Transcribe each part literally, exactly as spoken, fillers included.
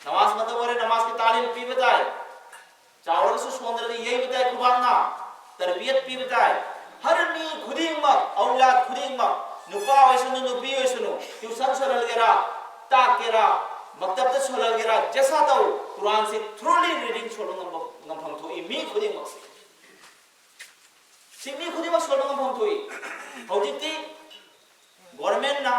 ꯅꯃꯥꯖ ꯃꯇꯝ ꯑꯣꯏꯔꯦ, ꯅꯃꯥꯖꯀꯤ ꯇꯥꯂꯤꯝ ꯄꯤꯕ ꯇꯥꯏ꯫ ꯆꯥꯎꯔꯒꯁꯨ ꯁꯣꯟꯗ꯭ꯔꯗꯤ ꯌꯩꯕ ꯇꯥꯏ ꯈꯨꯕꯥꯛꯅ, ꯇꯔꯕꯤꯌꯠ ꯄꯤꯕ ꯇꯥꯏ꯫ ꯍꯔ ꯃꯤ ꯈꯨꯗꯤꯡꯃꯛ, ꯑꯧꯂꯥꯗ ꯈꯨꯗꯤꯡꯃꯛ, ꯅꯨꯄꯥ ꯑꯣꯏꯁꯅꯨ, ꯅꯨꯄꯤ ꯑꯣꯏꯁꯅꯨ, ꯇ꯭ꯌꯨꯁꯟ ꯁꯣꯜꯍꯜꯒꯦꯔꯥ, ꯇꯥꯛꯀꯦꯔꯥ, ꯃꯛꯇꯕꯇ ꯁꯣꯜꯍꯜꯒꯦꯔꯥ, ꯖꯁꯥ ꯇꯧ, ꯀꯨꯔꯥꯟꯁꯤ ꯊ꯭ꯔꯨꯂꯤ ꯔꯤꯗꯤꯡ ꯁꯣꯟꯕ ꯉꯝꯕ, ꯉꯝꯐꯝ ꯊꯣꯛꯏ ꯃꯤ ꯈꯨꯗꯤꯡꯃꯛꯁꯤ꯫ ꯁꯤ ꯃꯤ ꯈꯨꯗꯤꯡꯃꯛ ꯁꯣꯟꯕ ꯉꯝꯐꯝ ꯊꯣꯛꯏ꯫ ꯍꯧꯖꯤꯛꯇꯤ ꯒꯣꯔꯃꯦꯟꯅ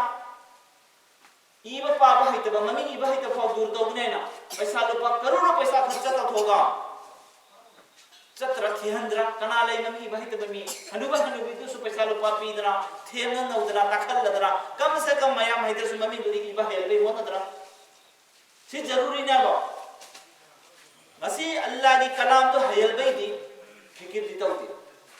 ꯏꯕ ꯄꯥꯕ ꯍꯩꯇꯕ, ꯃꯃꯤꯡ ꯏꯕ ꯍꯩꯇꯕ ꯐꯥꯎ ꯗꯨꯔ ꯇꯧꯒꯅꯦꯅ ꯄꯩꯁꯥ ꯂꯨꯄꯥ ꯀꯔꯣꯔ ꯄꯩꯁꯥ ꯈꯔꯆ ꯇꯧꯊꯣꯛꯑꯒ ꯆꯠꯇ꯭ꯔꯥ, ꯊꯤꯍꯟꯗ꯭ꯔꯥ? ꯀꯅꯥ ꯂꯩ ꯃꯃꯤꯡ ꯏꯕ ꯍꯩꯇꯕ ꯃꯤ? ꯍꯅꯨꯕ ꯍꯅꯨꯕꯤꯗꯨꯁꯨ ꯄꯩꯁꯥ ꯂꯨꯄꯥ ꯄꯤꯗꯅ, ꯊꯦꯝꯅ ꯅꯧꯗꯅ, ꯇꯥꯛꯍꯜꯂꯗꯅ, ꯀꯝ ꯁꯦ ꯀꯝ ꯃꯌꯥꯝ ꯍꯩꯇ꯭ꯔꯁꯨ ꯃꯃꯤꯡꯗꯨꯗꯤ ꯏꯕ ꯍꯩꯍꯟꯕꯩ ꯍꯣꯠꯅꯗ꯭ꯔꯥ? ꯁꯤ ꯖꯔꯨꯔꯤꯅꯦꯕ꯫ ꯉꯁꯤ ꯑꯜꯂꯥꯒꯤ ꯀꯂꯥꯝꯗꯣ ꯍꯩꯍꯟꯕꯩꯗꯤ ꯐꯤꯀꯤꯔꯗꯤ ꯇꯧꯗꯦ꯫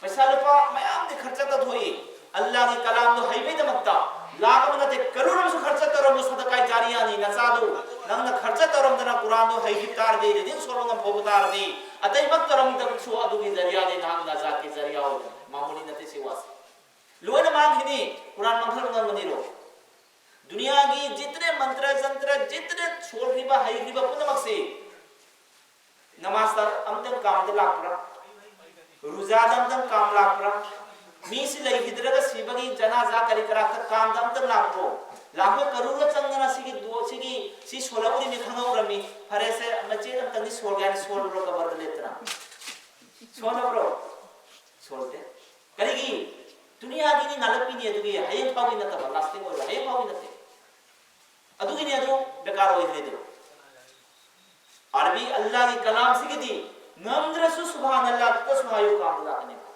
ꯄꯩꯁꯥ ꯂꯨꯄꯥ ꯃꯌꯥꯝꯗꯤ ꯈꯔꯆ ꯇꯧꯊꯣꯛꯏ꯫ ꯑꯜꯂꯥꯒꯤ ꯀꯂꯥꯝꯗꯣ ꯍꯩꯕꯩꯗꯃꯛꯇ ꯂꯥꯛ ꯑꯃ ꯅꯠꯇꯦ, ꯀꯔꯣꯔ ꯑꯃꯁꯨ ꯈꯔꯆ ꯇꯧꯔꯝꯃꯣ, ꯁꯗꯀꯥꯏ ꯖꯥꯔꯤꯌꯥꯅꯤ꯫ ꯅꯆꯥꯗꯨ ꯅꯪꯅ ꯈꯔꯆ ꯇꯧꯔꯝꯗꯅ ꯀꯨꯔꯥꯟꯗꯣ ꯍꯩꯈꯤꯕ ꯇꯥꯔꯗꯤ, ꯔꯤꯗꯤꯡ ꯁꯣꯜꯕ ꯉꯝꯍꯧꯕ ꯇꯥꯔꯗꯤ, ꯑꯇꯩꯃꯛ ꯇꯧꯔꯝꯗ꯭ꯔꯁꯨ ꯑꯗꯨꯒꯤ ꯖꯔꯤꯌꯥꯗꯤ ꯅꯍꯥꯛ ꯅꯖꯥꯠꯀꯤ ꯖꯔꯤꯌꯥ ꯑꯣꯏꯕꯅꯤ꯫ ꯃꯥꯃꯨꯂꯤ ꯅꯠꯇꯦ ꯁꯤ ꯋꯥꯁꯤ꯫ ꯂꯣꯏꯅ ꯃꯥꯡꯈꯤꯅꯤ꯫ ꯀꯨꯔꯥꯟ ꯃꯥꯡꯍꯟꯕ ꯉꯝꯒꯅꯤꯔꯣ? ꯗꯨꯅꯤꯌꯥꯒꯤ ꯖꯤꯇꯅꯦ ꯃꯟꯇ꯭ꯔ ꯖꯟꯇ꯭ꯔ, ꯖꯤꯇꯅꯦ ꯁꯣꯜꯂꯤꯕ ꯍꯩꯔꯤꯕ ꯄꯨꯝꯅꯃꯛꯁꯤ ꯅꯃꯥꯖꯇ ꯑꯝꯇꯪ ꯀꯥꯝꯗ ꯂꯥꯛꯄ꯭ꯔꯥ? ꯔꯨꯖꯥꯗ ꯑꯝꯇꯪ ꯀꯥꯝ ꯂꯥꯛꯄ꯭ꯔꯥ? ꯃꯤꯁꯤ ꯂꯩꯈꯤꯗ꯭ꯔꯒ ꯁꯤꯕꯒꯤ ꯖꯅꯥꯖꯥ ꯀꯔꯤ ꯀꯔꯥ ꯀꯥꯝꯗ ꯑꯝꯇꯪ ꯂꯥꯛꯄ꯭ꯔꯣ? ꯂꯥꯛꯄ ꯀꯔꯨꯔ ꯆꯪꯗꯅ ꯁꯤꯒꯤ ꯗꯨ-, ꯁꯤꯒꯤ, ꯁꯤ ꯁꯣꯜꯍꯧꯔꯤꯅꯤ ꯈꯪꯍꯧꯔꯝꯃꯤ꯫ ꯐꯔꯦꯁꯦ, ꯃꯆꯦꯠ ꯑꯝꯇꯪꯗꯤ ꯁꯣꯜꯒꯦ ꯍꯥꯏꯅ ꯁꯣꯜꯂꯨꯔꯣ ꯀꯕꯔꯗ ꯂꯦꯞꯇꯅ? ꯁꯣꯜꯂꯕ꯭ꯔꯣ? ꯁꯣꯜꯗꯦ꯫ ꯀꯔꯤꯒꯤ? ꯗꯨꯅꯤꯌꯥꯒꯤꯅꯤ, ꯉꯥꯜꯂꯛꯄꯤꯅꯤ, ꯑꯗꯨꯒꯤ ꯍꯌꯦꯡ ꯐꯥꯎꯒꯤ ꯅꯠꯇꯕ, ꯂꯥꯁꯇꯤꯡ ꯑꯣꯏꯕ, ꯍꯌꯦꯡ ꯐꯥꯎꯒꯤ ꯅꯠꯇꯦ꯫ ꯑꯗꯨꯒꯤꯅꯤ ꯑꯗꯨ ꯕꯦꯀꯥꯔ ꯑꯣꯏꯈ꯭ꯔꯤꯗꯣ꯫ ꯑꯔꯕꯤ ꯑꯜꯂꯥꯒꯤ ꯀꯂꯥꯝꯁꯤꯒꯤꯗꯤ ꯉꯝꯗ꯭ꯔꯁꯨ ꯁꯨꯕꯍꯥꯟ ꯑꯜꯂꯥ ꯈꯛꯇꯁꯨ ꯍꯥꯏꯌꯨ, ꯀꯥꯝꯗ ꯂꯥꯛꯀꯅꯦꯕ꯫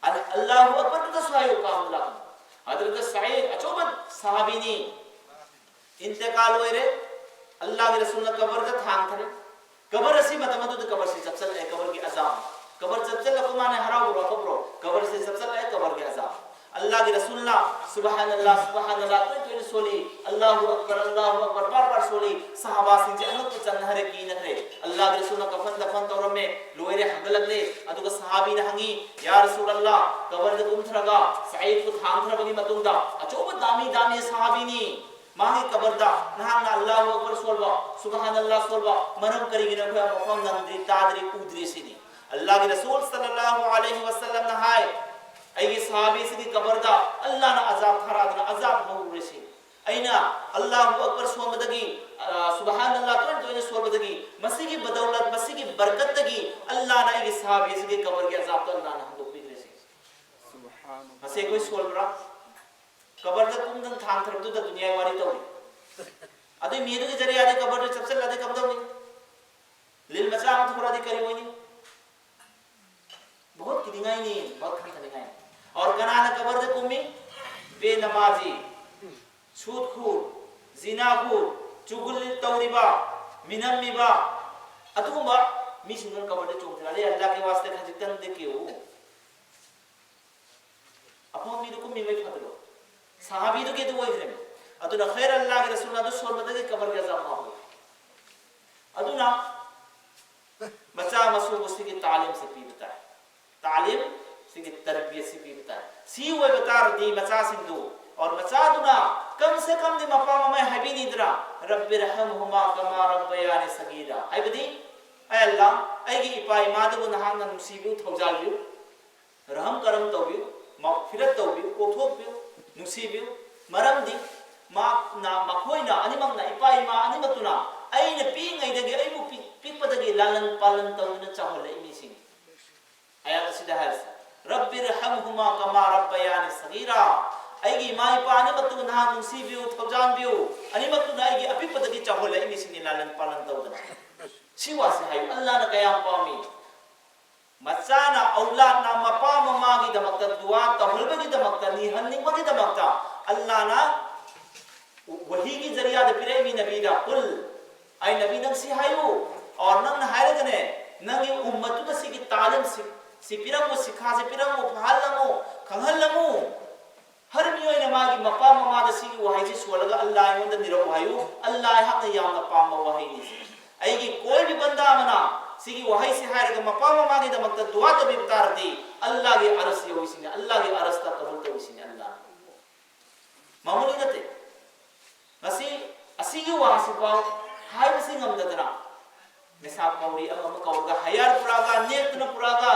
ꯑꯜ-, ꯑꯜꯂꯥꯍꯨ ꯑꯛꯕꯔ ꯈꯛꯇꯁꯨ ꯍꯥꯏꯌꯨ, ꯀꯥꯝꯗ ꯂꯥꯛꯀꯅꯤ꯫ ꯍꯖꯔꯠ ꯁꯌꯤꯗ ꯑꯆꯧꯕ ꯁꯍꯥꯕꯤꯅꯤ꯫ ꯏꯟꯇꯤꯀꯥꯜ ꯑꯣꯏꯔꯦ꯫ ꯑꯜꯂꯥꯒꯤ ꯔꯁꯨꯜꯅ ꯀꯕꯔꯗ ꯊꯥꯡꯊꯔꯦ꯫ ꯀꯕꯔ ꯑꯁꯤ ꯃꯇꯝ ꯑꯗꯨꯗ ꯀꯕꯔꯁꯤ ꯆꯞꯁꯤꯜꯂꯛꯑꯦ, ꯀꯕꯔꯒꯤ ꯑꯖꯥꯕ꯫ ꯀꯕꯔ ꯆꯞꯁꯤꯜꯂꯛꯄ ꯃꯥꯅ ꯍꯔꯥꯎꯕ꯭ꯔꯣ, ꯀꯞꯄ꯭ꯔꯣ? ꯀꯕꯔꯁꯤ ꯆꯞꯁꯤꯜꯂꯛꯑꯦ, ꯀꯕꯔꯒꯤ ꯑꯖꯥꯕ꯫ ꯑꯜꯂꯥꯒꯤ ꯔꯁꯨꯜꯅ ꯁꯨꯕꯍꯥꯅꯜꯂꯥ, ꯁꯨꯕꯍꯥꯅꯜꯂꯥ ꯇꯣꯏ ꯇꯣꯏꯅ ꯁꯣꯜꯂꯤ, ꯑꯜꯂꯥꯍꯨ ꯑꯛꯕꯔ, ꯑꯜꯂꯥꯍꯨ ꯑꯛꯕꯔ ꯕꯥꯔ ꯕꯥꯔ ꯁꯣꯜꯂꯤ꯫ ꯁꯍꯥꯕꯥꯁꯤꯡꯁꯦ ꯑꯉꯛꯄ ꯆꯟꯅꯈ꯭ꯔꯦ, ꯀꯤꯅꯈ꯭ꯔꯦ꯫ ꯑꯜꯂꯥꯒꯤ ꯔꯁꯨꯜꯅ ꯀꯐꯟ ꯗꯐꯟ ꯇꯧꯔꯝꯃꯦ, ꯂꯣꯏꯔꯦ, ꯍꯟꯒꯠꯂꯛꯂꯦ꯫ ꯑꯗꯨꯒ ꯁꯍꯥꯕꯤꯅ ꯍꯪꯉꯤ, "ꯌꯥ ꯔꯁꯨꯜ ꯑꯜꯂꯥ, ꯀꯕꯔꯗ ꯀꯨꯝꯊꯔꯒ ꯁꯌꯤꯗꯄꯨ ꯊꯥꯡꯊꯔꯕꯒꯤ ꯃꯇꯨꯡꯗ, ꯑꯆꯧꯕ ꯗꯥꯃꯤ ꯗꯥꯃꯤ ꯁꯍꯥꯕꯤꯅꯤ, ꯃꯥꯒꯤ ꯀꯕꯔꯗ ꯅꯍꯥꯛꯅ ꯑꯜꯂꯥꯍꯨ ꯑꯛꯕꯔ ꯁꯣꯜꯕ, ꯁꯨꯕꯍꯥꯅꯜꯂꯥꯍ ꯁꯣꯜꯕ ꯃꯔꯝ ꯀꯔꯤꯒꯤꯅꯣ? ꯑꯩꯈꯣꯏ ꯃꯐꯝ ꯅꯪꯗ꯭ꯔꯤ, ꯇꯥꯗ꯭ꯔꯤ, ꯎꯗ꯭ꯔꯤ ꯁꯤꯅꯤ꯫ ꯑꯜꯂꯥꯍꯒꯤ ꯔꯁꯨꯜ ꯁꯜꯂꯜꯂꯥꯍꯨ ꯑꯂꯩꯍꯤ ꯋꯁꯜꯂꯝꯅ ꯍꯥꯏ, ꯑꯩꯒꯤ ꯁꯍꯥꯕꯤꯁꯤꯒꯤ ꯀꯕꯔꯗ ꯑꯜꯂꯥꯍꯅ ꯑꯖꯥꯕ ꯊꯥꯔꯛꯑꯗꯅ ꯑꯖꯥꯕ ꯍꯧꯔꯨꯔꯦ ꯁꯤꯅꯤ꯫ ꯑꯩꯅ ꯑꯜꯂꯥꯍꯨ ꯑꯛꯕꯔ ꯁꯣꯟꯕꯗꯒꯤ, ꯑ, ꯁꯨꯕꯍꯥꯅꯜꯂꯥꯍ ꯇꯣꯏꯅ ꯇꯣꯏꯅ ꯁꯣꯟꯕꯗꯒꯤ ꯃꯁꯤꯒꯤ ꯕꯗꯧꯂꯠ, ꯃꯁꯤꯒꯤ ꯕꯔꯀꯠꯇꯒꯤ ꯑꯜꯂꯥꯍꯅ ꯑꯩꯒꯤ ꯁꯍꯥꯕꯤꯁꯤꯒꯤ ꯀꯕꯔꯒꯤ ꯑꯖꯥꯕꯇꯣ ꯑꯜꯂꯥꯍꯅ ꯍꯟꯗꯣꯛꯄꯤꯈ꯭ꯔꯦ ꯁꯤꯅꯤ꯫ ꯁꯨꯕꯍꯥꯅꯜꯂꯥꯍ꯫ ꯃꯁꯤ ꯑꯩꯈꯣꯏ ꯁꯣꯜꯕ꯭ꯔꯥ? ꯀꯕꯔꯗ ꯀꯨꯝꯗꯅ ꯊꯥꯡ ꯊꯔꯛꯇꯨꯗ ꯗꯨꯅꯤꯌꯥꯒꯤ ꯋꯥꯔꯤ ꯇꯧꯔꯤ꯫ ꯑꯗꯨꯏ ꯃꯤꯗꯨꯒꯤ ꯖꯔꯤꯌꯥꯗꯤ ꯀꯕꯔꯗ ꯆꯞꯁꯤꯜꯂꯗꯤ ꯀꯝꯗꯧꯅꯤ? ꯂꯤꯟ ꯃꯆꯥ ꯑꯃ ꯊꯣꯛꯂꯛꯑꯗꯤ ꯀꯔꯤ ꯑꯣꯏꯅꯤ? ꯕꯍꯨꯠ ꯀꯤꯅꯤꯡꯉꯥꯏꯅꯤ, ꯕꯍꯨꯠ ꯈꯟꯊꯅꯤꯡꯉꯥꯏꯅꯤ꯫ ꯑꯣꯔ ꯀꯅꯥꯅ ꯀꯕꯔꯗ ꯀꯨꯝꯃꯤ? ꯕꯦꯅꯃꯥꯖꯤ, ꯁꯨꯠꯈꯨꯔ, ꯖꯤꯅꯥꯈꯨꯔ, ꯆꯨꯒꯨꯜ ꯇꯧꯔꯤꯕ, ꯃꯤꯅꯝꯃꯤꯕ, ꯑꯗꯨꯒꯨꯝꯕ ꯃꯤꯁꯤꯡꯗꯨꯅ ꯀꯕꯔꯗ ꯆꯣꯡꯊꯔꯛꯑꯗꯤ ꯑꯜꯂꯥꯍꯒꯤ ꯋꯥꯁꯇ ꯈꯖꯤꯛꯇꯪꯗꯤ ꯀꯤꯌꯨ꯫ ꯑꯐꯕ ꯃꯤꯗꯨ ꯀꯨꯝꯃꯤꯕꯩ ꯐꯗ꯭ꯔꯣ? ꯁꯍꯥꯕꯤꯗꯨꯒꯤ ꯑꯗꯨ ꯑꯣꯏꯈ꯭ꯔꯦ꯫ ꯑꯗꯨꯅ ꯈꯩꯔ ꯑꯜꯂꯥꯍꯒꯤ ꯔꯁꯨꯜꯅ ꯑꯗꯨ ꯁꯣꯟꯕꯗꯒꯤ ꯀꯕꯔꯒꯤ ꯑꯖꯥꯕ ꯃꯥꯐ ꯑꯣꯏ꯫ ꯑꯗꯨꯅ ꯃꯆꯥ ꯃꯁꯨꯕꯨ ꯁꯤꯒꯤ ꯇꯥꯂꯤꯝꯁꯤ ꯄꯤꯕ ꯇꯥꯏ꯫ ꯇꯥꯂꯤꯝ, ꯁꯤꯒꯤ ꯇꯔꯕꯤꯌꯠꯁꯤ ꯄꯤꯕ ꯇꯥꯏ꯫ ꯁꯤ ꯑꯣꯏꯕ ꯇꯥꯔꯗꯤ ꯃꯆꯥꯁꯤꯡꯗꯨ, ꯑꯣꯔ ꯃꯆꯥꯗꯨꯅ ꯀꯝ ꯁꯦ ꯀꯝꯗꯤ ꯃꯄꯥ ꯃꯃꯥꯏ ꯍꯥꯏꯕꯤꯅꯤꯗꯅ, "ꯔꯕꯤꯔꯍꯝꯍꯨꯃꯥ ꯀꯃꯥ ꯔꯕꯌꯥꯅꯤ ꯁꯒꯤꯔꯥ" ꯍꯥꯏꯕꯗꯤ, "ꯑꯦ ꯑꯜꯂꯥ, ꯑꯩꯒꯤ ꯏꯄꯥ ꯏꯃꯥꯗꯨꯕꯨ ꯅꯍꯥꯛꯅ ꯅꯨꯡꯁꯤꯕꯤꯌꯨ, ꯊꯧꯖꯥꯜꯕꯤꯌꯨ, ꯔꯍꯝ ꯀꯔꯝ ꯇꯧꯕꯤꯌꯨ, ꯃꯒꯐꯤꯔꯠ ꯇꯧꯕꯤꯌꯨ, ꯀꯣꯛꯊꯣꯛꯄꯤꯌꯨ, ꯅꯨꯡꯁꯤꯕꯤꯌꯨ꯫ ꯃꯔꯝꯗꯤ ꯃꯍꯥꯛꯅ, ꯃꯈꯣꯏꯅ ꯑꯅꯤꯃꯛꯅ, ꯏꯄꯥ ꯏꯃꯥ ꯑꯅꯤꯃꯛꯇꯨꯅ ꯑꯩꯅ ꯄꯤꯛꯏꯉꯩꯗꯒꯤ, ꯑꯩꯕꯨ ꯄꯤꯛ-, ꯄꯤꯛꯄꯗꯒꯤ ꯂꯥꯂꯟ ꯄꯥꯂꯟ ꯇꯧꯗꯨꯅ ꯆꯥꯎꯍꯜꯂꯛꯏ ꯃꯤꯁꯤꯡꯅꯤ"꯫ ꯑꯌꯥꯠ ꯑꯁꯤꯗ ꯍꯥꯏꯔꯤꯁꯦ, "ꯔꯕꯤ ꯔꯍꯝꯍꯨꯃꯥ ꯀꯃꯥ ꯔꯕꯌꯥꯅꯤ ꯁꯒꯤꯔꯥ", ꯑꯩꯒꯤ ꯏꯃꯥ ꯏꯄꯥ ꯑꯅꯤꯃꯛꯇꯨ ꯅꯍꯥꯛ ꯅꯨꯡꯁꯤꯕꯤꯌꯨ, ꯊꯧꯖꯥꯟꯕꯤꯌꯨ, ꯑꯅꯤꯃꯛꯇꯨꯅ ꯑꯩꯒꯤ ꯑꯄꯤꯛꯄꯗꯒꯤ ꯆꯥꯎꯍꯜꯂꯛꯏ ꯃꯤꯁꯤꯡꯅꯤ ꯂꯥꯂꯟ ꯄꯥꯂꯟ ꯇꯧꯗꯅ꯫ ꯁꯤ ꯋꯥꯁꯤ ꯍꯥꯏꯌꯨ, ꯑꯜꯂꯥꯅ ꯀꯌꯥꯝ ꯄꯥꯝꯃꯤ? ꯃꯆꯥꯅ, ꯑꯧꯂꯥꯗꯅ ꯃꯄꯥ ꯃꯃꯥꯒꯤꯗꯃꯛꯇ ꯗꯨꯋꯥ ꯇꯧꯍꯟꯕꯒꯤꯗꯃꯛꯇ, ꯅꯤꯍꯟꯅꯤꯡꯕꯒꯤꯗꯃꯛꯇ ꯑꯜꯂꯥꯅ ꯋꯥꯍꯤꯒꯤ ꯖꯔꯤꯌꯥꯗ ꯄꯤꯔꯛꯏ ꯅꯕꯤꯗ, "ꯀꯨꯜ", ꯑꯩ ꯅꯕꯤ ꯅꯪ ꯁꯤ ꯍꯥꯏꯌꯨ, ꯑꯣꯔ ꯅꯪꯅ ꯍꯥꯏꯔꯒꯅꯦ, ꯅꯪꯒꯤ ꯎꯝꯃꯠꯇꯨꯗ ꯁꯤꯒꯤ ꯇꯥꯂꯤꯝ ꯁꯤ, ꯁꯤ ꯄꯤꯔꯝꯃꯨ, ꯁꯤꯈꯥꯁꯦ ꯄꯤꯔꯝꯃꯨ, ꯐꯍꯜꯂꯝꯃꯨ, ꯈꯪꯍꯜꯂꯝꯃꯨ꯫ ꯍꯔ ꯃꯤꯑꯣꯏꯅ ꯃꯥꯒꯤ ꯃꯄꯥ ꯃꯃꯥꯗ ꯁꯤꯒꯤ ꯋꯥꯍꯩꯁꯤ ꯁꯣꯜꯂꯒ ꯑꯜꯂꯥ ꯑꯩꯉꯣꯟꯗ ꯅꯤꯔꯛꯎ ꯍꯥꯏꯌꯨ, ꯑꯜꯂꯥ ꯑꯩꯍꯥꯛꯅ ꯌꯥꯝꯅ ꯄꯥꯝꯕ ꯋꯥꯍꯩꯅꯤ꯫ ꯑꯩꯒꯤ ꯀꯣꯏꯕꯤ ꯕꯟꯗꯥ ꯑꯃꯅ ꯁꯤꯒꯤ ꯋꯥꯍꯩꯁꯤ ꯍꯥꯏꯔꯒ ꯃꯄꯥ ꯃꯃꯥꯒꯤꯗꯃꯛꯇ ꯗꯨꯋꯥ ꯇꯧꯕꯤꯕ ꯇꯥꯔꯗꯤ ꯑꯜꯂꯥꯒꯤ ꯑꯔꯁ ꯌꯧꯏꯁꯤꯅꯤ, ꯑꯜꯂꯥꯒꯤ ꯑꯔꯁꯇ ꯀꯕꯨꯜ ꯇꯧꯏꯁꯤꯅꯤ ꯑꯜꯂꯥ꯫ ꯃꯃꯨꯂꯤ ꯅꯠꯇꯦ꯫ ꯉꯁꯤ ꯑꯁꯤꯒꯤ ꯋꯥꯁꯤꯐꯥꯎ ꯍꯥꯏꯕꯁꯤ ꯉꯝꯗꯗꯅ, ꯃꯦꯁꯥ ꯀꯧꯔꯤ ꯑꯃ ꯑꯃ ꯀꯧꯔꯒ, ꯍꯌꯥꯔ ꯄꯨꯔꯛꯑꯒ, ꯅꯦꯛꯇꯨꯅ ꯄꯨꯔꯛꯑꯒ,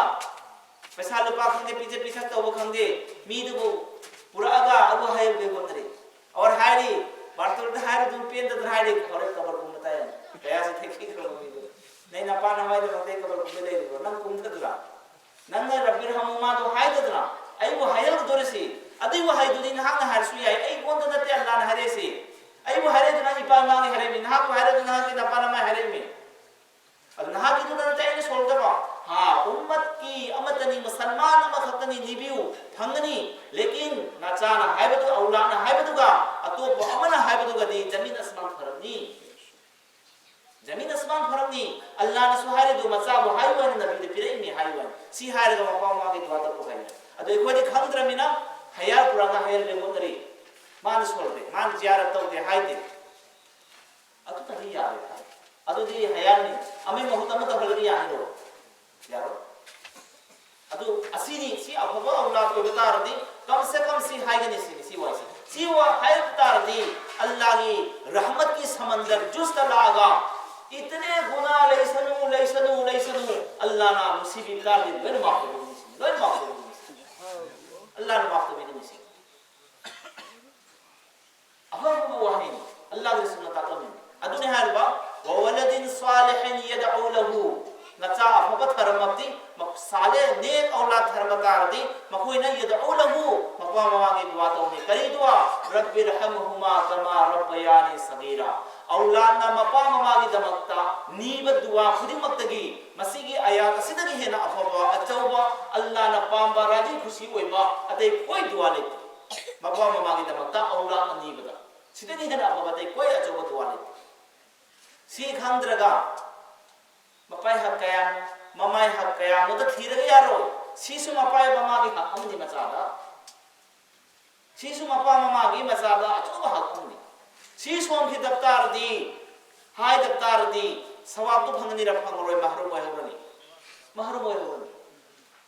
ꯄꯩꯁꯥ ꯂꯨꯄꯥ ꯈꯪꯗꯦ, ꯄꯤꯖ ꯄꯤꯊꯛ ꯇꯧꯕ ꯈꯪꯗꯦ, ꯃꯤꯗꯨꯕꯨ ꯄꯨꯔꯛꯑꯒ ꯑꯗꯨ ꯍꯥꯏꯔꯨꯒꯦ ꯍꯣꯠꯅꯔꯤ꯫ ꯑꯣꯔ ꯍꯥꯏꯔꯤ, ꯕꯥꯔꯇꯣꯜꯗ ꯍꯥꯏꯔꯨꯗꯨꯅ ꯄꯦꯟꯗꯗꯅ ꯍꯥꯏꯔꯤ, ꯍꯣꯔꯦꯟ ꯀꯕꯔ ꯀꯨꯝꯕ ꯇꯥꯏ꯫ ꯀꯌꯥꯁꯤ ꯊꯦꯛꯄꯤꯈ꯭ꯔꯕ ꯃꯤꯗꯨ꯫ ꯅꯪ ꯅꯄꯥ ꯅꯃꯥꯏꯗꯃꯛꯇ ꯑꯩ ꯀꯕꯔ ꯀꯨꯝꯕ ꯂꯩꯔꯤꯕ꯭ꯔꯣ? ꯅꯪ ꯀꯨꯝꯊꯗꯨꯔꯥ? ꯅꯪꯅ ꯔꯕꯤꯔ ꯍꯃꯨꯃꯥꯗꯣ ꯍꯥꯏꯗꯗꯅ, ꯑꯩꯕꯨ ꯍꯥꯏꯍꯜꯂꯛꯇꯣꯔꯤꯁꯤ꯫ ꯑꯗꯨꯏ ꯋꯥꯍꯩꯗꯨꯗꯤ ꯅꯍꯥꯛꯅ ꯍꯥꯏꯔꯁꯨ ꯌꯥꯏ, ꯑꯩꯉꯣꯟꯗ ꯅꯠꯇꯦ ꯑꯜꯂꯥꯅ ꯍꯥꯏꯔꯛꯏꯁꯤ꯫ ꯑꯩꯕꯨ ꯍꯥꯏꯔꯛꯏꯗꯨꯅ ꯏꯄꯥ ꯏꯃꯥꯒꯤ ꯍꯥꯏꯔꯛꯏꯃꯤ, ꯅꯍꯥꯛꯄꯨ ꯍꯥꯏꯔꯛꯏꯗꯨꯅ ꯅꯍꯥꯛꯀꯤ ꯅꯄꯥ ꯅꯃꯥꯏ ꯍꯥꯏꯔꯛꯏꯃꯤ꯫ ꯑꯗꯨ ꯅꯍꯥꯛꯀꯤꯗꯨꯗ ꯅꯠꯇꯦ ꯑꯩꯅ ꯁꯣꯜꯂꯛꯇꯕ꯫ ꯍꯥ, ꯎꯝꯃꯠꯀꯤ ꯑꯃꯠꯇꯅꯤ, ꯃꯨꯁꯜꯃꯥꯟ ꯑꯃꯈꯛꯇꯅꯤ, ꯅꯤꯕꯤꯌꯨ, ꯐꯪꯒꯅꯤ꯫ ꯂꯦꯀꯤꯟ ꯅꯆꯥꯅ ꯍꯥꯏꯕꯗꯨ, ꯑꯧꯂꯥꯗꯅ ꯍꯥꯏꯕꯗꯨꯒ ꯑꯇꯣꯞꯄ ꯑꯃꯅ ꯍꯥꯏꯕꯗꯨꯒꯗꯤ ꯖꯃꯤꯟ ꯑꯁꯃꯥꯟ ꯐꯔꯛꯅꯤ꯫ ꯖꯃꯤꯟ ꯑꯁꯃꯥꯟ ꯐꯔꯛꯅꯤ꯫ ꯑꯜꯂꯥꯅꯁꯨ ꯍꯥꯏꯔꯤꯗꯨ ꯃꯆꯥꯕꯨ ꯍꯥꯏꯌꯨ ꯍꯥꯏꯅ ꯅꯕꯤꯗ ꯄꯤꯔꯛꯏꯅꯤ ꯍꯥꯏꯌꯨ ꯍꯥꯏꯅ꯫ ꯁꯤ ꯍꯥꯏꯔꯒ ꯃꯄꯥ ꯃꯃꯥꯒꯤ ꯗꯨꯋꯥ ꯇꯧꯕ ꯍꯥꯏꯌꯨ꯫ ꯑꯗꯨ ꯑꯩꯈꯣꯏꯗꯤ ꯈꯪꯗ꯭ꯔꯃꯤꯅ ꯍꯌꯥꯔ ꯄꯨꯔꯛꯑꯒ ꯍꯌꯥꯔ ꯂꯦꯡꯉꯣꯠꯅꯔꯤ꯫ ꯃꯥꯅ ꯁꯣꯜꯂꯦ, ꯃꯥꯅ ꯖꯤꯌꯥꯔꯠ ꯇꯧꯗꯦ ꯍꯥꯏꯗꯦ꯫ ꯑꯗꯨꯅꯗꯤ ꯌꯥꯔꯣꯏ꯫ ꯑꯗꯨꯗꯤ ꯍꯌꯥꯔꯅꯤ꯫ ꯑꯃꯒꯤ ꯃꯍꯨꯠ ꯑꯃ ꯇꯧꯍꯜꯂꯗꯤ ꯌꯥꯅꯤꯗꯣ? ꯌꯥꯔꯣꯏ꯫ ꯑꯗꯨ ꯑꯁꯤꯅꯤ, ꯁꯤ ꯑꯐꯕ ꯑꯧꯂꯥꯗ ꯑꯣꯏꯕ ꯇꯥꯔꯗꯤ, ꯀꯝ ꯁꯦ ꯀꯝ ꯁꯤ ꯍꯥꯏꯒꯅꯤ, ꯁꯤꯅꯤ, ꯁꯤ ꯋꯥꯁꯤ꯫ ꯁꯤ ꯋꯥ ꯍꯥꯏꯔꯛꯄ ꯇꯥꯔꯗꯤ, ꯑꯜꯂꯥꯒꯤ ꯔꯍꯃꯠꯀꯤ ꯁꯃꯟꯗꯔ ꯖꯨꯁꯇ ꯂꯥꯛꯑꯒ, ꯏꯇꯅꯦ ꯒꯨꯅꯥ ꯂꯩꯁꯅꯨ, ꯂꯩꯁꯅꯨ, ꯂꯩꯁꯅꯨ, ꯑꯜꯂꯥꯅ ꯅꯨꯡꯁꯤꯕꯤꯕ ꯇꯥꯔꯗꯤ ꯂꯣꯏꯅ ꯃꯥꯐ ꯇꯧꯕꯤꯒꯅꯤ, ꯁꯤꯅꯤ, ꯂꯣꯏꯅ ꯃꯥꯐ ꯇꯧꯕꯤꯒꯅꯤ, ꯁꯤꯅꯤ꯫ ꯑꯜꯂꯥꯅ ꯃꯥꯐ ꯇꯧꯕꯤꯒꯅꯤ, ꯁꯤꯅꯤ꯫ ꯑꯐꯕ ꯋꯥꯍꯩꯅꯤ꯫ ꯑꯜꯂꯥꯍꯒꯤ ꯔꯁꯨꯜꯅ ꯇꯥꯛꯂꯝꯃꯤꯅꯤ꯫ ꯑꯗꯨꯅꯤ ꯍꯥꯏꯔꯤꯕ, "ꯋꯋꯂꯗꯤꯟ ꯁꯥꯂꯤꯍꯤꯟ ꯌꯗꯎ ꯂꯍꯨ", ꯅꯆꯥ ꯑꯐꯕ ꯊꯔꯝꯃꯕꯗꯤ, ꯃ-, ꯁꯥꯂꯦ, ꯅꯦꯛ ꯑꯧꯂꯥꯗ ꯊꯔꯝꯕ ꯇꯥꯔꯗꯤ, ꯃꯈꯣꯏꯅ "ꯌꯗꯎ ꯂꯍꯨ", ꯃꯄꯥ ꯃꯃꯥꯒꯤ ꯗꯨꯋꯥ ꯇꯧꯅꯤ꯫ ꯀꯔꯤ ꯗꯨꯋꯥ? "ꯔꯕꯤꯔꯍꯝꯍꯨꯃꯥ ꯀꯃꯥ ꯔꯕꯌꯥꯅꯤ ꯁꯒꯤꯔꯥ"꯫ ꯑꯧꯂꯥꯗꯅ ꯃꯄꯥ ꯃꯃꯥꯒꯤ ꯗꯃꯛꯇ ꯅꯤꯕ ꯗꯨꯋꯥ ꯈꯨꯗꯤꯡꯃꯛꯇꯒꯤ ꯃꯁꯤꯒꯤ ꯑꯌꯥꯠ ꯑꯁꯤꯗꯒꯤ ꯍꯦꯟꯅ ꯑꯐꯕ, ꯑꯆꯧꯕ, ꯑꯜꯂꯥꯍꯅ ꯄꯥꯝꯕ, ꯔꯥꯖꯤ ꯈꯨꯁꯤ ꯑꯣꯏꯕ ꯑꯇꯩ ꯀꯣꯏ ꯗꯨꯋꯥ ꯂꯩꯇꯦ꯫ ꯃꯄꯥ ꯃꯃꯥꯒꯤꯗꯃꯛꯇ ꯑꯧꯂꯥꯗ ꯅꯤꯕꯗ꯫ ꯁꯤꯗꯒꯤ ꯍꯦꯟꯅ ꯑꯐꯕ ꯑꯇꯩ ꯀꯣꯏ ꯑꯆꯧꯕ ꯗꯨꯋꯥ ꯂꯩꯇꯦ꯫ ꯁꯤ ꯈꯪꯗ꯭ꯔꯒ ꯃꯄꯥꯏ ꯍꯛ ꯀꯌꯥꯅꯣ, ꯃꯃꯥꯏ ꯍꯛ ꯀꯌꯥꯅꯣꯗ ꯊꯤꯔꯒ ꯌꯥꯔꯣꯏ꯫ ꯁꯤꯁꯨ ꯃꯄꯥ ꯃꯃꯥꯒꯤ ꯍꯛ ꯑꯃꯅꯤ ꯃꯆꯥꯗ꯫ ꯁꯤꯁꯨ ꯃꯄꯥ ꯃꯃꯥꯒꯤ ꯃꯆꯥꯗ ꯑꯆꯧꯕ ꯍꯛ ꯑꯃꯅꯤ꯫ ꯁꯤ ꯁꯣꯟꯈꯤꯗꯕ ꯇꯥꯔꯗꯤ, ꯍꯥꯏꯗꯕ ꯇꯥꯔꯗꯤ, ꯁꯋꯥꯕꯇꯨ ꯐꯪꯒꯅꯤꯔ ꯐꯪꯉꯔꯣꯏ? ꯃꯍꯔꯨꯝ ꯑꯣꯏꯍꯧꯔꯅꯤ꯫ ꯃꯍꯔꯨꯝ ꯑꯣꯏꯍꯧꯔꯅꯤ꯫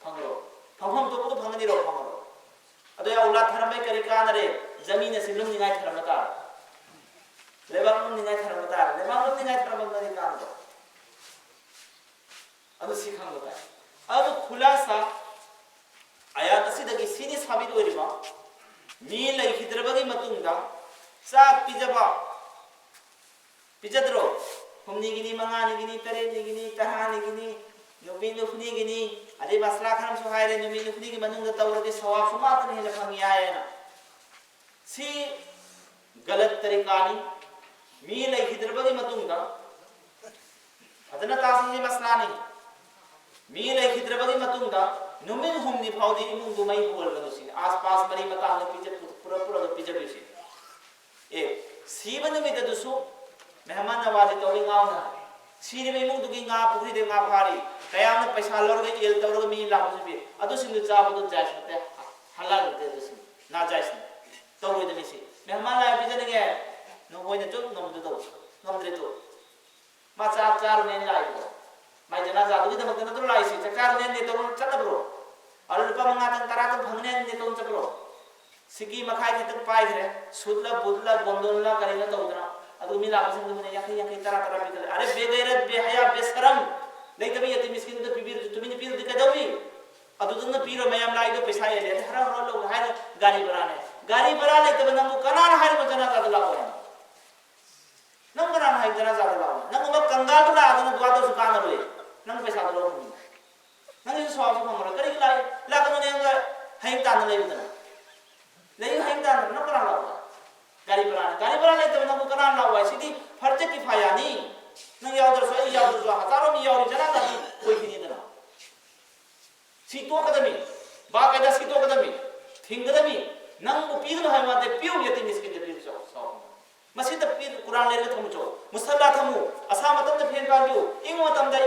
ꯐꯪꯉꯔꯣꯏ꯫ ꯐꯪꯐꯝ ꯊꯣꯛꯄꯗꯨ ꯐꯪꯒꯅꯤꯔꯣ? ꯐꯪꯉꯔꯣꯏ꯫ ꯑꯗꯣ ꯑꯧꯂꯥꯗ ꯊꯔꯝꯕꯩ ꯀꯔꯤ ꯀꯥꯟꯅꯔꯦ? ꯖꯃꯤꯟ ꯑꯁꯤ ꯂꯨꯝꯅꯤꯡꯉꯥꯏ ꯊꯔꯝꯕ ꯇꯥꯔꯦ꯫ ꯂꯩꯕꯥꯛ ꯂꯨꯝꯅꯤꯡꯉꯥꯏ ꯊꯔꯝꯕ ꯇꯥꯔꯦ꯫ ꯂꯩꯕꯥꯛ ꯂꯨꯝꯅꯤꯡꯉꯥꯏ ꯊꯔꯝꯕ ꯀꯔꯤ ꯀꯥꯟꯗꯣ? ꯑꯗꯨ ꯁꯤ ꯈꯪꯕ ꯇꯥꯏ꯫ ꯑꯗꯨ ꯈꯨꯂꯥꯁꯥ ꯑꯌꯥꯠ ꯑꯁꯤꯗꯒꯤ ꯁꯤꯅꯤ ꯁꯥꯕꯤꯠ ꯑꯣꯏꯔꯤꯕ, ꯃꯤ ꯂꯩꯈꯤꯗ꯭ꯔꯕꯒꯤ ꯃꯇꯨꯡꯗ ꯆꯥꯛ ꯄꯤꯖꯕ, ꯄꯤꯖꯗ꯭ꯔꯣ? ꯍꯨꯝꯅꯤꯒꯤꯅꯤ, ꯃꯉꯥꯅꯤꯒꯤꯅꯤ, ꯇꯔꯦꯠꯅꯤꯒꯤꯅꯤ, ꯇꯔꯥꯅꯤꯒꯤꯅꯤ, ꯅꯨꯃꯤꯠ ꯅꯤꯐꯨꯅꯤꯒꯤꯅꯤ, ꯑꯗꯩ ꯃꯁꯂꯥ ꯈꯔ ꯑꯃꯁꯨ ꯍꯥꯏꯔꯦ, ꯅꯨꯃꯤꯠ ꯅꯤꯐꯨꯅꯤꯒꯤ ꯃꯅꯨꯡꯗ ꯇꯧꯔꯗꯤ ꯁꯋꯥꯕꯁꯨ ꯃꯥꯇꯅ ꯍꯦꯟꯅ ꯐꯪꯉꯤ ꯍꯥꯏꯌꯦꯅ꯫ ꯁꯤ ꯒꯂꯠ ꯇꯔꯤꯀꯥꯅꯤ꯫ ꯃꯤ ꯂꯩꯈꯤꯗ꯭ꯔꯕꯒꯤ ꯃꯇꯨꯡꯗ, ꯐꯖꯅ ꯇꯥꯁꯤ, ꯁꯤ ꯃꯁꯂꯥꯅꯤ꯫ ꯃꯤ ꯂꯩꯈꯤꯗ꯭ꯔꯕꯒꯤ ꯃꯇꯨꯡꯗ ꯅꯨꯃꯤꯠ ꯍꯨꯝꯅꯤ ꯐꯥꯎꯗꯤ ꯏꯃꯨꯡꯗꯨ ꯃꯩ ꯍꯧꯍꯜꯂꯒꯅꯨ ꯁꯤꯅꯤ꯫ ꯑꯥꯁ ꯄꯥꯁ ꯃꯔꯤ ꯃꯇꯥꯡꯗ ꯄꯤꯖ-, ꯄꯨꯔ-, ꯄꯨꯔꯒ ꯄꯤꯖꯕꯤꯌꯨ ꯁꯤꯅꯤ꯫ ꯑꯦ, ꯁꯤꯕ ꯅꯨꯃꯤꯠ ꯑꯗꯨꯁꯨ ꯃꯦꯍꯃꯥꯟ ꯅꯋꯥꯖꯤ ꯇꯧꯔꯤ ꯉꯥꯎꯅ꯫ ꯁꯤꯔꯤꯕ ꯏꯃꯨꯡꯗꯨꯒꯤ ꯉꯥ ꯄꯨꯈ꯭ꯔꯤꯗ ꯉꯥ ꯐꯥꯔꯤ꯫ ꯀꯌꯥꯝꯅ ꯄꯩꯁꯥ ꯂꯧꯔꯒ ꯑꯦꯜ ꯇꯧꯔꯒ ꯃꯤ ꯂꯥꯛꯄꯁꯨ ꯄꯤ꯫ ꯑꯗꯨꯁꯤꯡꯗꯨ ꯆꯥꯕꯗꯨ ꯖꯥꯏꯁ ꯅꯠꯇꯦ, ꯍꯂꯥꯜ ꯅꯠꯇꯦ ꯑꯗꯨꯁꯤꯡ꯫ ꯅꯥꯖꯥꯏꯁꯅꯤ꯫ ꯇꯧꯔꯣꯏꯗꯕꯅꯤ ꯁꯤ꯫ ꯃꯦꯍꯃꯥꯟ ꯂꯥꯛꯑ ꯄꯤꯖꯅꯤꯡꯉꯦ꯫ ꯅꯈꯣꯏꯅ ꯆꯨꯝ ꯉꯝꯕꯗꯨ ꯇꯧ꯫ ꯉꯝꯗ꯭ꯔꯦ ꯇꯣ꯫ ꯃꯥ ꯆꯥꯛ ꯆꯥꯔꯨꯅꯦꯅ ꯂꯥꯛꯏꯕꯗꯣ꯫ ꯃꯥꯏ ꯖꯅꯥꯖꯥꯗꯨꯒꯤꯗꯃꯛꯇ ꯅꯠꯇ꯭ꯔꯣ ꯂꯥꯛꯏꯁꯤ? ꯆꯥꯛ ꯆꯥꯔꯨꯅꯦꯅ ꯅꯦꯇꯣꯟ ꯆꯠꯂꯕ꯭ꯔꯣ? ꯑꯗꯨ ꯂꯨꯄꯥ ꯃꯉꯥꯇꯪ ꯇꯔꯥꯇꯪ ꯐꯪꯒꯅꯦꯅ ꯅꯦꯇꯣꯟ ꯆꯠꯄ꯭ꯔꯣ? ꯁꯤꯀꯤ ꯃꯈꯥꯏ ꯈꯤꯇꯪ ꯄꯥꯏꯈ꯭ꯔꯦ꯫ ꯁꯨꯠꯂ, ꯕꯨꯠꯂ, ꯕꯣꯟꯗꯣꯟꯂ ꯀꯔꯤꯅꯣ ꯇꯧꯗꯅ꯫ ꯑꯗꯨ ꯃꯤ ꯂꯥꯛꯄꯁꯤꯡꯗꯨꯅ ꯌꯥꯡꯈꯩ, ꯌꯥꯡꯈꯩ, ꯇꯔꯥ, ꯇꯔꯥ ꯄꯤꯈꯠꯂꯦ꯫ ꯑꯔꯦ, ꯕꯦꯒꯩꯔꯠ, ꯕꯦꯍꯌꯥ, ꯕꯦꯁꯔꯝ꯫ ꯂꯩꯇꯕ ꯌꯦꯇꯤꯝ ꯃꯤꯁꯀꯤꯟꯗꯨꯗ ꯄꯤꯕꯤꯔꯁꯨ ꯇꯨꯃꯤꯟꯅ ꯄꯤꯔꯗꯤ ꯀꯩꯗꯧꯏ? ꯑꯗꯨꯗꯨꯅ ꯄꯤꯔꯣ, ꯃꯌꯥꯝ ꯂꯥꯛꯏꯗꯣ ꯄꯩꯁꯥ ꯍꯦꯜꯂꯦ꯫ ꯑꯗꯨ ꯍꯔꯥꯎ ꯍꯔꯥꯎ ꯂꯧ ꯍꯥꯏꯔꯣ, ꯒꯥꯔꯤ ꯚꯔꯥꯅꯦ꯫ ꯒꯥꯔꯤ ꯚꯔꯥ ꯂꯩꯇꯕ ꯅꯪꯕꯨ ꯀꯅꯥꯅ ꯍꯥꯏꯔꯤꯕ ꯖꯅꯥꯖꯥꯗ ꯂꯥꯛꯑꯣ ꯍꯥꯏꯅꯣ? ꯅꯪ ꯀꯅꯥꯅ ꯍꯥꯏ ꯖꯅꯥꯖꯥꯗ ꯂꯥꯛꯑꯣ? ꯅꯪꯒꯨꯝꯕ ꯀꯪꯒꯥꯜꯗꯨ ꯂꯥꯛꯑꯗꯅ ꯗꯨꯋꯥ ꯇꯧꯁꯨ ꯀꯥꯟꯅꯔꯣꯏ꯫ ꯅꯪ ꯄꯩꯁꯥꯗꯣ ꯂꯧꯔ ꯐꯪꯉꯤ꯫ ꯅꯪꯒꯤꯁꯨ ꯁꯋꯥꯕꯁꯨ ꯐꯪꯉꯔꯣꯏ꯫ ꯀꯔꯤꯒꯤ ꯂꯥꯛꯏ? ꯂꯥꯛꯀꯅꯨꯅꯦ, ꯅꯪꯒ ꯍꯌꯦꯡ ꯇꯥꯟꯅ ꯂꯩꯕꯗꯅ꯫ ꯂꯩꯌꯨ, ꯍꯌꯦꯡ ꯇꯥꯟꯅ꯫ ꯅꯪ ꯀꯅꯥ ꯂꯥꯛꯑꯣ? ꯒꯥꯔꯤ ꯚꯔꯥꯅꯤ꯫ ꯒꯥꯔꯤ ꯚꯔꯥ ꯂꯩꯇꯕ ꯅꯪꯕꯨ ꯀꯅꯥꯅ ꯂꯥꯛꯑꯣ ꯍꯥꯏ? ꯁꯤꯗꯤ ꯐꯔꯖ ꯀꯤꯐꯥꯌꯥꯅꯤ꯫ ꯅꯪ ꯌꯥꯎꯗ꯭ꯔꯁꯨ, ꯑꯩ ꯌꯥꯎꯗ꯭ꯔꯁꯨ, ꯍꯖꯥꯔꯣ ꯃꯤ ꯌꯥꯎꯔꯤ, ꯖꯅꯥꯖꯥꯗꯤ ꯑꯣꯏꯈꯤꯅꯤꯗꯅ꯫ ꯁꯤ ꯇꯣꯛꯀꯗꯕꯅꯤ꯫ ꯕꯥꯀꯥꯏꯗ ꯁꯤ ꯇꯣꯛꯀꯗꯕꯅꯤ꯫ ꯊꯤꯡꯒꯗꯕꯅꯤ꯫ ꯅꯪꯕꯨ ꯄꯤꯒꯅꯨ ꯍꯥꯏꯕ ꯅꯠꯇꯦ, ꯄꯤꯌꯨ, ꯌꯦꯇꯤꯝ ꯃꯤꯁꯀꯤꯟꯗ ꯄꯤꯕ ꯆꯥꯎ, ꯆꯥꯎ꯫ ꯃꯁꯤꯗ ꯄꯤ-, ꯀꯨꯔꯥꯟ ꯂꯩꯔꯒ ꯊꯝꯃꯨ ꯆꯥꯎ꯫ ꯃꯨꯁꯜꯂꯥ ꯊꯝꯃꯨ꯫ ꯑꯁꯥ ꯃꯇꯝꯗ ꯐꯦꯟ ꯄꯥꯟꯕꯤꯌꯨ꯫ ꯏꯪꯕ ꯃꯇꯝꯗ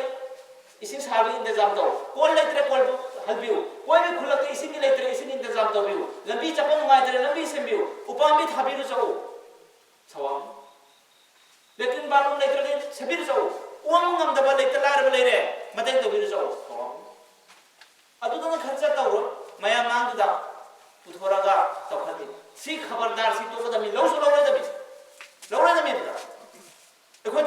ꯏꯁꯤꯡ ꯁꯥꯕꯒꯤ ꯏꯟꯇꯖꯥꯝ ꯇꯧ꯫ ꯀꯣꯜ ꯂꯩꯇ꯭ꯔꯦ, ꯀꯣꯜ ꯍꯜꯕꯤꯌꯨ꯫ ꯀꯣꯏꯕ ꯈꯨꯜꯂꯛꯇ ꯏꯁꯤꯡꯒꯤ ꯂꯩꯇ꯭ꯔꯦ, ꯏꯁꯤꯡꯒꯤ ꯏꯟꯇꯖꯥꯝ ꯇꯧꯕꯤꯌꯨ꯫ ꯂꯝꯕꯤ ꯆꯠꯄ ꯅꯨꯡꯉꯥꯏꯇ꯭ꯔꯦ, ꯂꯝꯕꯤ ꯁꯦꯝꯕꯤꯌꯨ꯫ ꯎꯄꯥꯝꯕꯤ ꯊꯥꯕꯤꯔꯨ ꯆꯥꯎ꯫ ꯁꯋꯥꯝ꯫ ꯂꯦꯇ꯭ꯔꯤꯟ ꯕꯥꯠꯔꯨꯝ ꯂꯩꯇ꯭ꯔꯗꯤ ꯁꯦꯝꯕꯤꯔꯨ ꯆꯥꯎ꯫ ꯑꯣꯟꯕ ꯉꯝꯗꯕ ꯂꯩꯇ ꯂꯥꯏꯔꯕ ꯂꯩꯔꯦ, ꯃꯇꯦꯡ ꯇꯧꯕꯤꯔꯨ ꯆꯥꯎ꯫ ꯁꯋꯥꯝ꯫ ꯑꯗꯨꯗꯨꯅ ꯈꯔ ꯆꯠ ꯇꯧꯔꯣꯏ, ꯃꯌꯥꯝ ꯃꯥꯡꯗꯨꯗ ꯄꯨꯊꯣꯔꯒ ꯇꯧꯍꯜꯂꯤ꯫ ꯁꯤ ꯈꯕꯔꯗꯥꯔ, ꯁꯤ ꯇꯣꯛꯀꯗꯕꯅꯤ, ꯂꯧꯁꯨ ꯂꯧꯔꯣꯏꯗꯕꯅꯤ꯫ ꯂꯧꯔꯣꯏꯗꯕꯅꯤꯗꯅ꯫ ꯑꯩꯈꯣꯏꯗꯤ